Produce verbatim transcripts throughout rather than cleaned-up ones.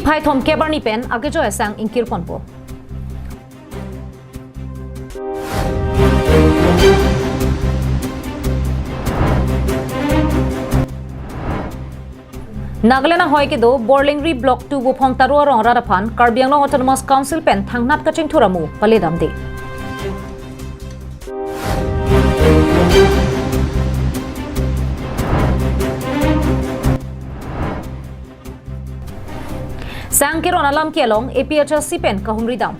niphai thomkep arni pen akejoi asang ingkir ponpo. Nagaland ahoi kedo Borlengri Block two Vophong Taro arong arat aphan Karbi Anglong Autonomous Council pen thangnat kachingthur amu paledamde. Sang keron alam kelong A P H L C pen kahumri dam.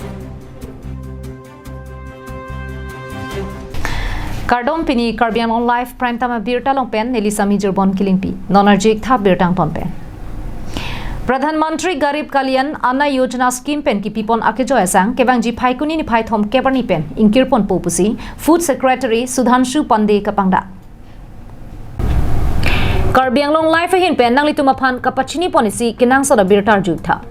Kardom, pini Karbi Anglong Live Prime Time abirta along pen neli Sami Jirbon Kilingpi. Non arju-ik tha birta angton pen. Pradhan Mantri Garib Kalyan Anna Yojana scheme pen kipipon akejoi asang kevangji Phaikuni niphai thomkep arni pen ingkir ponpo pusi Food Secretary Sudhanshu Pandey kapangdak. Karbi Anglong Live ahin pen nanglitum aphan kapachini pon isi kenangsot abirta arju-ik tha.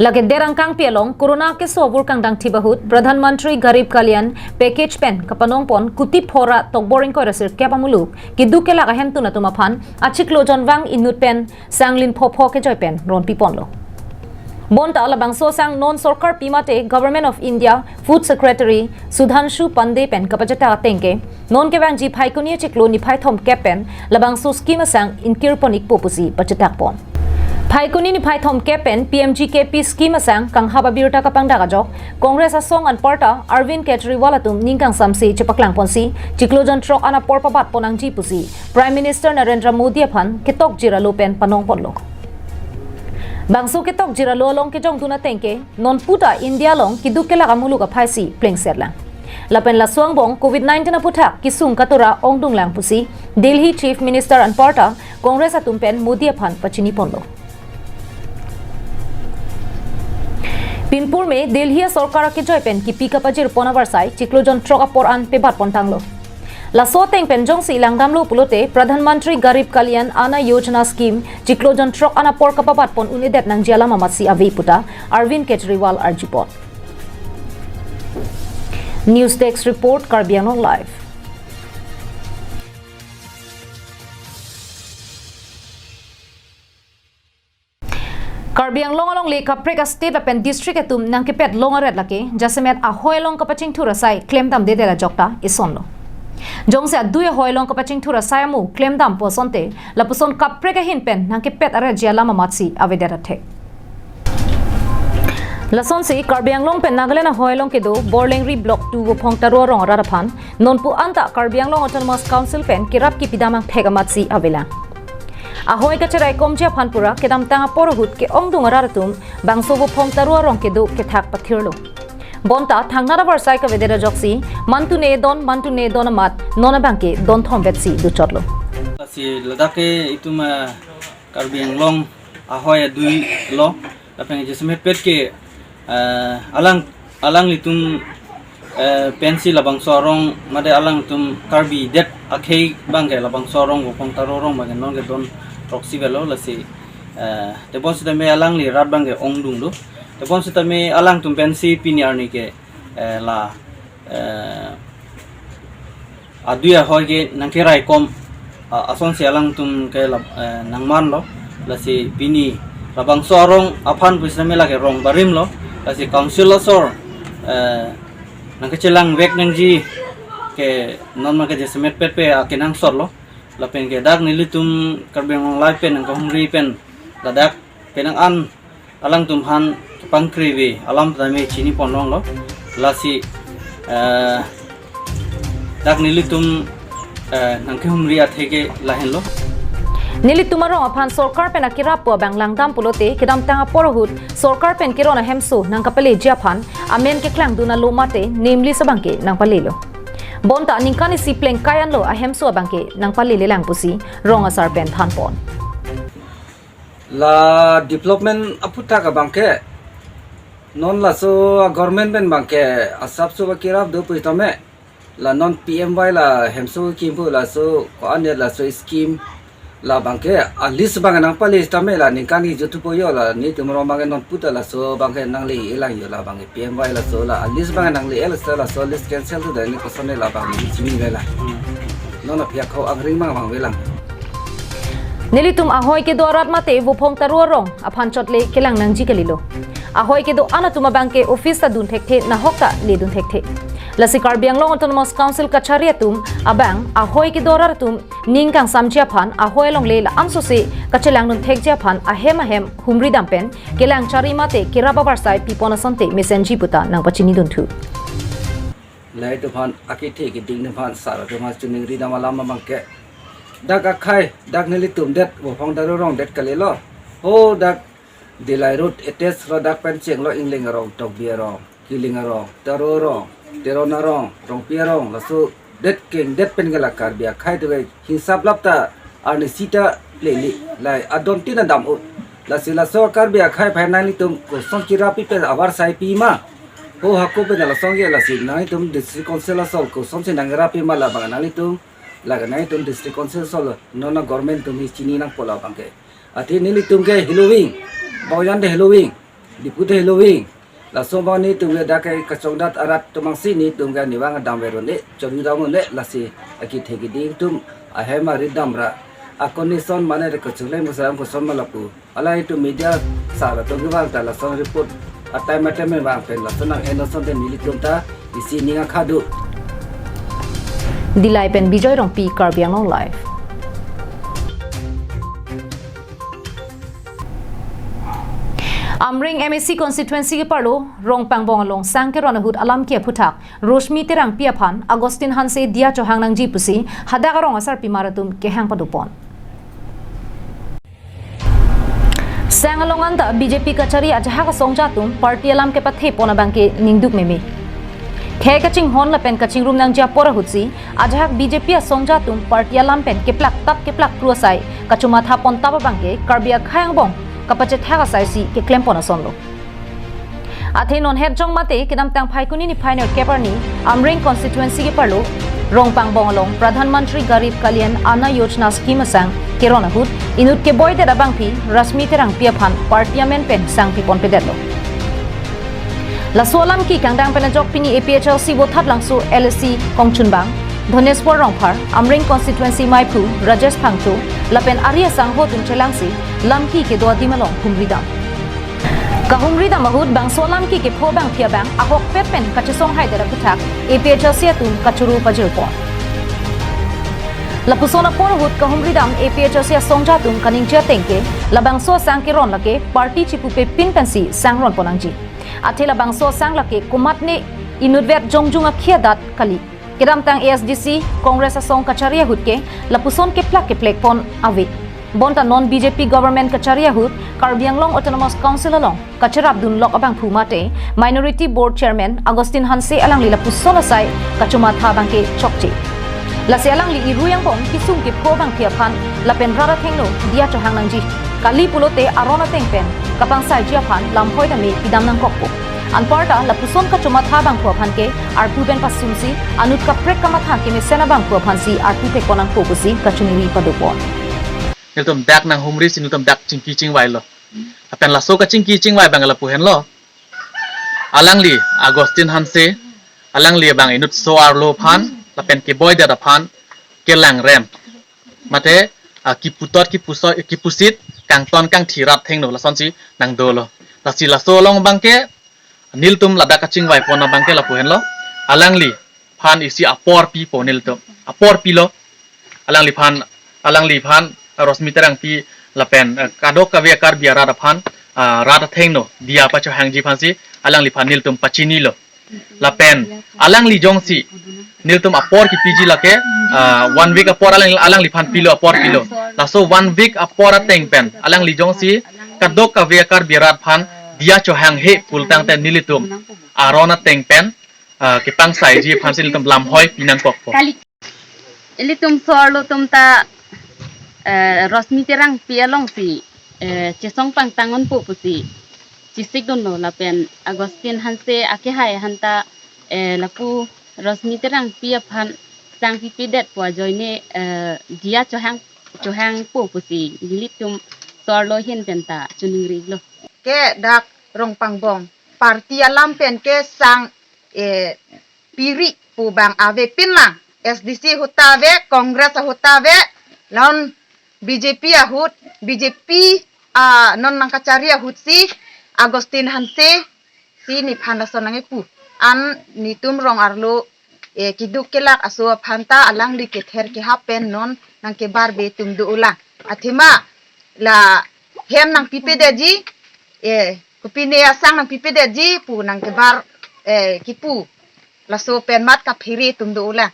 Lake der angkangpi along Corona keso avur kangdangthip ahut Pradhan Mantri Garib Kalyan Package pen kapanong pon kuti phora tokbor ingkoi ra sirkep amuluk keduk kelak ahemtun atum aphan achiklo jonvang inut pen sang lin phopho kejoi pen ronpi ponlo. Bonta labangso asang non sorkar pi mate Government of India Food Secretary Sudhanshu Pandey pen kapachetak ateng ke non kevangji Phaikuni achiklo niphai thomkep pen labangso scheme asang ingkir pon-ikpo pusi pachetak pon. Phaikuni niphai thomkep pen P M G K P scheme asang kanghap abirta kapangdak ajok Congress asong anparta Arvind Kejriwal atum ning kangsamse chepaklang ponsi chiklo jon throk an apor pabat pon nangji pusi Prime Minister Narendra Modi aphan ketokjir alo pen panong ponlo. Bangso ketokjir alo along kejongdun ateng ke non puta India along keduk kelak amuluk aphai si plengset lang. Lapen laso angbong Covid nineteen aputhak kesung katora ongdung lang pusi Delhi Chief Minister anparta Congress atum pen Modi aphan pachini ponlo. Pinpur me Delhi asorkar akejoi pen kipi kapajir pon avarsai chiklo jon throk apor an pebat pon tanglo. Laso ateng pen jongsi langdamlo pulote Pradhan Mantri Garib Kalyan Anna Yojana scheme chiklo jon throk an apor kapabat pon un-edet nangji alam amatsi ave puta Arvind Kejriwal arju pon. News Desk Report, Karbi Anglong Live. Karbi Anglong alongle kaprek a-state lapen district atum nangkepet long aret lake jasemet ahoi along kapachingthur asai klemdamdedet ajok ta isonlo. Jongsi adui ahoi along kapachingthur asai amu klemdampo asonte lapuson kaprek ahin pen nangkepet aretji alam amatsi avedet athek. Lasonsi Karbi Anglong pen Nagaland ahoi along kedo Borlengri Block two Vophong Taro arong arat aphan nonpu anta Karbi Anglong Autonomous Council pen kerap kipidam angthek amatsi avelang. Ahoi kacheraikomji aphan pura kedamtang apor ahut ke-ongdung arat atum bangso Vophong Taro arong kedo kethak pathirlo. Bonta thangnat avarsai kavedet ajoksi mantune don mantune don amat non abangke don thomvetsi dochotlo. Si ladak ke itum, eh, Karbi Anglong ahoi adui lo, lapen jasemet pet ke, eh, alang, alanglitum, eh, pensi labangso arong mate alangtum Karbi det akhei abangke labangso arong Vophong Taro arong abangke nonke don throksi avelo lasi, eh, tebon sitame alangli rat abangke ongdung do. Tebon sitame alangtum pensi pini arni ke, eh, la, eh, adui ahoi ke nangkeraikom, ah, asonsi alangtum ke la, eh, nangmanlo, lasi pini labangso arong aphan pusitame lake rong barimlo, lasi council asor, eh, nangkachelangvek nangji ke non ma ke jasemet pet pe akenangsotlo, lapen ke dak nelitum Karbi Anglong Live pen nangkahumri pen ladak penang an alangtum aphan kepangkri ave alam tame chini ponlonglo. Lasi, eh, dak nelitum, eh, nangkehumri athe ke lahenlo. Nelitum arong aphan sorkar pen akirap pu abang langdam pulote kedamtang apor ahut sorkar pen keron ahemso nangkapaleji aphan amen keklangdun alo mate name list abangke nangpalelo. Bonta ningkan isi plengkai anlo ahemso abangke nangpalelelang pusi rong asar pen thanpon. La development aputhak abangke non laso a-government pen abangke asapso ba kirap do pusitame la non P M Y la hemso kimpu laso ko-an ya laso scheme la abangke a-list abang nangpale sitame la ningkan ni juthupo yo la nelitum arong abangke non puta laso abangke nangle-elang yo la abangke P M Y laso la a-list abang nangle-e laso laso list cancel tu dani kosonne la abang chini lela. Non aphi akhau angring mang abang avelang. Nelitum ahoi kedo arat mate Vophong Taro arong aphan chotle kelang nangji kalilo. Ahoi kedo-an atum abang ke office ta dun thekthe, nahok ta le dun thekthe. Lasi Karbi Anglong Autonomous Council kachari atum abang ahoi kedo arat atum ning kangsamji aphan, ahoi alongle la-an sose kachelang dun thekji aphan ahem ahem humri dam pen kelang chari mate kerap avarsai pipon asonte mesenji puta nangpachini dunthu. Lahai atum aphan akethe keding atum aphan sar atum aphan choningri dam alam abang ke, dak akhai, dak nelitum det Vophong Taro arong det kalilo. Ho dak Dillai Road attach lo, dak pen chenglo Ingling arong, Tokbi arong, Kiling arong, Taro arong, Teron arong, Rongpi arong, laso det keng det pen ke la Karbi akhai atum ke hingsap lap ta arnisi ta plele, lahai adon tin adam-o. Lasi laso Karbi akhai aphan nanglitum kosonsi rappi pen avarsai pima? Ho hako pen lason ke lasi nanglitum District Council asol kosonsi nangrappima, labang nanglitum, laga nanglitum District Council asol non government atum hi chini nangpo labang ke. Athe nelitum ke heloving, Baoyan te heloving, Diphu te heloving. Laso abang nelitum ke dak ke kachongdat arat atum abang si nelitum ke nivang adam verone, choningri dam-one, lasi akethe keding atum ahem ari damra acondition mane re kachungle musaram koson ma lapu. Alangtum media sar atum kevang ta lason report atai matem vang pen lason nang-en asonte nelitum ta isi ning akhadu. Dillai pen Bijoy Rongpi, Karbi Anglong Live. Amreng M A C constituency keparlo Rongpangbong along sang keron ahut alamki aphuthak Rosmi Terangpi aphan Augustine Hanse diya chohang nangji pusi hadak arong asarpimar atum kehang padopon. Sang along anta B J P kachari ajahak asongja atum party alam kepathepon abang ke ningduk meme. Khei kachinghon lapen kachingrum nangji apor ahutsi ajahak B J P asongja atum party alam pen keplak tap keplak kru asai kachomatha pon tap abang ke Karbi akhai angbong kapachethak asai si keklempon asonlo. Athe non het jong mate kedamtang Phaikuni niphai nerkep arni Amreng constituency keparlo Rongpangbong along Pradhan Mantri Garib Kalyan Anna Yojana scheme asang keron ahut inut keboidet abangpi Rosmi Terangpi aphan party amen pen sang piponpedetlo. Laso alamki kangdang pen ajok pini A P H L C Vothatlangso L A C kongchunbang Dhoneswar Rongphar, Amreng constituency maiphu Rajesh Phangcho, lapen ari asangho atum chelangsi lamki kedo adim along humri dam. Kahumri dam ahut bangso alamki kepho abangpi abang ahokpet pen kachesonghaidet aphuthak A P H L C atum kachoro pajirpon. Lapuson apor ahut kahumri dam A P H L C asongja atum kaningje ateng ke labangso asang keron lake party chipupepin pensi sang ronpon nangji. Athe labangso asang lake komatne inutvet jongjung akhei adat kali. Kedamtang A S D C Congress asong kachari ahut ke lapuson keplak keplekpon ave. Bonta non B J P government kachari ahut Karbi Anglong Autonomous Council along kacherapdunlok abangphu mate Minority Board Chairman Augustine Hanse alangli lapuson asai kachomatha abang ke chokche. Lasi alangli irui angbong kisung kepho abangpi aphan lapen rat athengno diya chohang nangji kali pulote aron ateng pen kapangsaiji aphan lamhoi tame pidam nangkokpo. Anparta lapuson kachomatha abangphu aphan ke arpu pen pasumsi anut kaprek kamatha kemesen abangphu aphansi arpu pekon nangpo pusi kachiningri padopon. Nelitum dak nanghumri si nelitum dak chingki chingvailo. Lapen laso kachingki chingvai abang lapu henlo. Alangli Augustine Hanse, alangli abang inut so-arlo aphan lapen keboidet aphan kelangrem. Mate, ah, kiputot, kipuso-, kipusit, kangton kangthi rat athengno lasonsi nangdolo. Lasi laso along abang ke nelitum ladak kachingvaipon abang ke lapu henlo. Alangliphan isi apor pipo nelitum. Apor pilo. Alangliphan, alangliphan Rosmi Terangpi lapen, eh, kadokave Karbi arat aphan, ah, rat athengno diya pachohangji aphansi alangliphan nelitum pachinilo. Lapen alangli jongsi nelitum apor kipiji lake, ah, one week apor alang, alangliphan pilo, apor pilo. Laso one week apor ateng pen alangli jongsi kadokave Karbi arat aphan diya chohanghe pulotangte nelitum aron ateng pen, ah, kepangsaiji aphansi nelitum lamhoi pinangkokpo. Ilitum so-arlo atum ta, eh, Rosmi Terangpi alongsi, eh, chesong pangtang unpo pusi chesikdunlo lapen Augustine Hanse akehai aphanta, eh, lapu Rosmi Terangpi aphan sang pipedetpo ajoine, eh, diya chohang, chohangpo pusi nelitum so-arlo ahin penta chiningrilo. Ke dak Rongpangbong party alam pen ke sang, eh, piri pu abang avepinlang, S D C ahut ta ave, Congress ahut ta ave, la-an B J P ahut, B J P, ah, non nangkachari ahut si Augustine Hanse si nephan lason nangkepu. An netum rong arlo, eh, keduk kelak aso aphan ta alangli kether kehap pen non nangkebar be atum do-olang. Athema la hem nangpipedetji, eh, kopine asang nangpipedetji pu nangkebar, eh, kepu. Laso pen mat kaphere atum do-olang.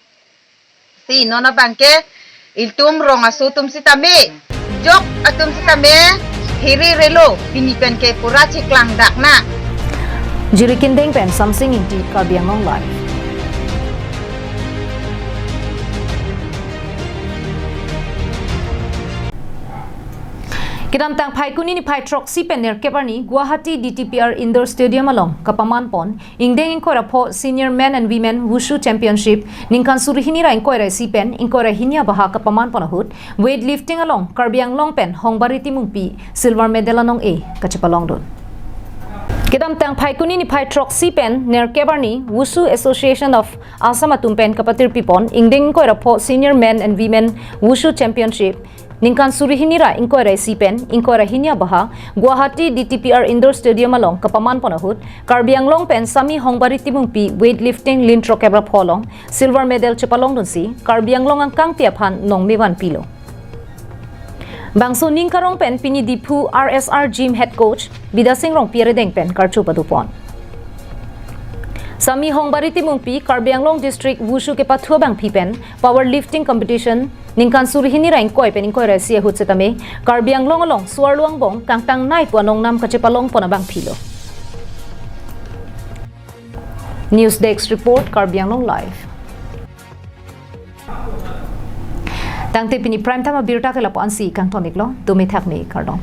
Si non abangke ilitum rong aso atum sitame, jok atum sitame, here relo, pini pen ke pura cheklang dak na. Jirikindeng pen Samsing Ingti, Karbi Anglong Live. Kedamtang Phaikuni niphai throksi pen nerkep arni Guwahati D T P R Indoor Stadium along kapaman pon ingdeng ingkoi ra pho Senior Men and Women Wushu Championship ningkan suri hini ra ingkoi ra isi pen ingkoi ra hini abaha kapaman pon ahut weightlifting along Karbi Anglong pen Hongbari Timungpi silver medal anong-e kachepalongdun. Kedamtang Phaikuni niphai throksi pen nerkep arni Wushu Association of Assam atum pen kapatirpi pon ingdeng ingkoi ra pho Senior Men and Women Wushu Championship ningkan suri hini ra ingkoi ra isi pen ingkoi ra hini abaha Guwahati D T P R Indoor Stadium along kapaman pon ahut Karbi Anglong pen Sami Hongbari Timungpi weightlifting lin throkep ra pho along silver medal chepalongdunsi Karbi Anglong angkangpi aphan nongmevan pilo. Bangso ning karong pen pini Diphu R S R Gym Head Coach Bidasing Rongpi arideng pen karcho pado pon. Sami Hongbari Timungpi Karbi Anglong District Wushu kepathu abangpi pen Power Lifting Competition ningkan suri hini ra ingkoi pen ingkoi ra isi ahut setame Karbi Anglong along so-arlo angbong kangtangnei pu anongnam kachepalong pon abangpi lo. News Desk Report, Karbi Anglong Live. Tangte pini Prime Time abirta ke lapu-an si kangton-iklo, dome thakme, kardom.